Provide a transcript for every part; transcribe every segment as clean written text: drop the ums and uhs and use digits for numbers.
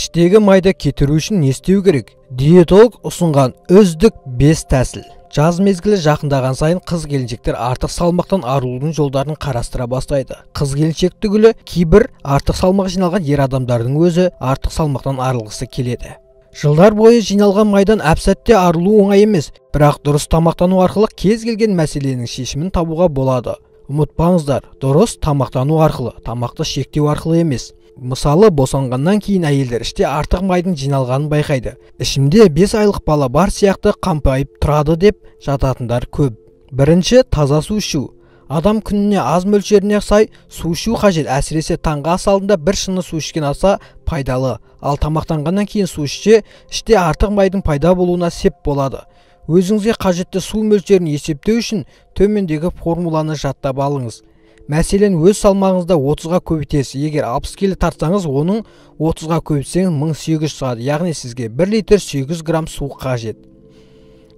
Іштегі майды кетіру үшін не істеу керек? Диетолог ұсынған үздік 5 тәсіл. Жаз мезгілі жақындаған сайын қыз келіншектер артық салмақтан арылудың жолдарын қарастыра бастайды. Қыз келіншек түгілі кейбір артық салмақ жиналған ер адамдардың өзі артық салмақтан арылғысы келеді. Жылдар бойы жиналған майдан әп-сәтте арылу оңай емес, бірақ дұрыс тамақтану арқылы кез келген мәселенің шешімін табуға болады. Ұмытпаңыздар, дұрыс тамақтану арқылы, тамақты шектеу арқылы емес. Мысалы, босанғаннан кейін әйелдер іште артық майдың жиналғанын байқайды. Ішімде 5 айлық бала бар сияқты қампайып тұрады деп жататындар көп. Бірінші, таза су ішу. Адам күніне аз мөлшеріне сай су ішу қажет, әсіресе таңғы ас алдында бір шыны су ішкен аса пайдалы. Ал тамақтанғаннан кейін су ішсе, іште артық майдың пайда болуына сеп болады. Өзіңізге қажетті су мөлшерін есептеу үшін төмендегі формуланы жаттап алыңыз. Мәселен, өз салмағыңызда 30-ға көбейтесіз. Егер 60 келі тартсаңыз, оның 30-ға көбейтсеңіз 1800 шығады. Яғни сізге 1 литр 800 грамм су қажет.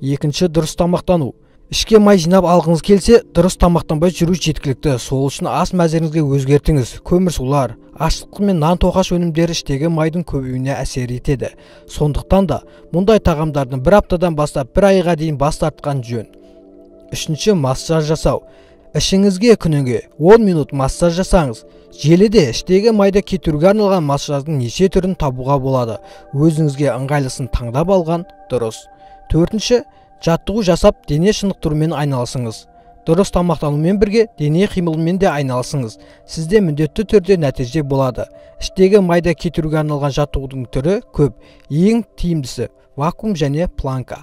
Екінші, дұрыс тамақтану. Ішке май жинап алғыңыз келсе, дұрыс тамақтанбай жүру жеткілікті. Сол үшін ас мәзіріңізге өзгертіңіз. Көмірсулар, ашытқы мен нан тоқаш өнімдері іштегі майдың көбеюіне әсер етеді. Сондықтан да мұндай тағамдардың бір аптадан бастап бір айға дейін бас тартқан жөн. Үшінші, массаж жасау. Ішіңізге күніге 10 минут массаж жасаңыз. Желіде іштегі майды кетіруге арналған массаждың неше түрін табуға болады. Өзіңізге ыңғайлысын таңдап алған дұрыс. Төртінші, жаттығу жасап дене шынықтырумен айналысыңыз. Дұрыс тамақтанумен бірге дене қимылымен де айналысыңыз. Сізде міндетті түрде нәтиже болады. Іштегі майды кетіруге арналған жаттығудың түрі көп. Ең тиімдісі вакуум және планка.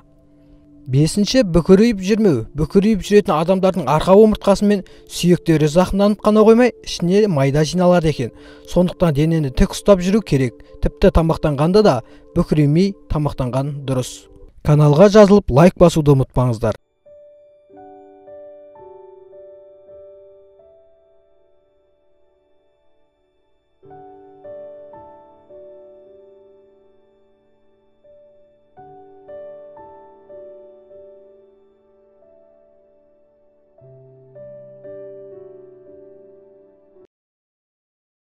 Бесінші, бүкірейіп жүрмеу. Бүкірейіп жүретін адамдардың арқа омыртқасы мен сүйектері зақымданып қана қоймай, ішіне майда жиналады екен. Сондықтан денені тік ұстап жүру керек. Тіпті тамақтанғанда да бүкіремей тамақтанған дұрыс. Каналға жазылып, лайк басуды ұмытпаңыздар.